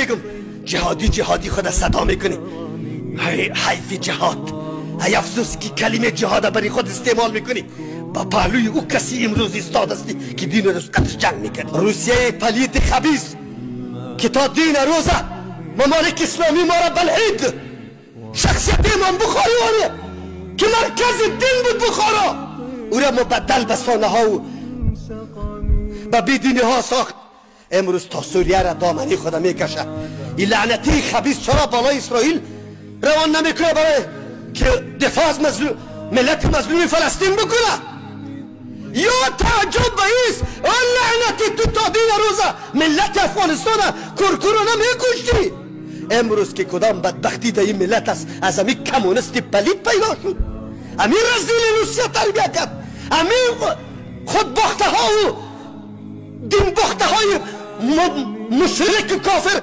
میگم جهادی جهادی خود صدا میکنی. حیف جهاد، ای افسوس که کلمه جهاد برای خود استعمال میکنی. با پهلوی او کسی امروز ایستاد هستی که دین روز قدر جنگ میکرد. روسیه پلید خبیث که تا دین روزه ممالک اسلامی ما را بلعید. شخصیت امام بخاری آره که مرکز دین بود بخارا، او را مبدل به سانه ها و به بیدینی ها ساخت. امروز تا سوریه را دامنی خود میکشه. این لعنتی خبیث چرا بالای اسرائیل روان نمیکنه برای که دفاع از ملت مظلوم فلسطین بکنه؟ یا تعجب به ایست آن لعنتی تو تا دین روزه ملت افغانستان کرکرو نمیکشتی. امروز که کدام بدبختی در این ملت است از امی کمونیست پلید پیدا شد، امی رزیل روسیه تربیه کرد، امی خودباخته ها و دین باخته های مشرک کافر.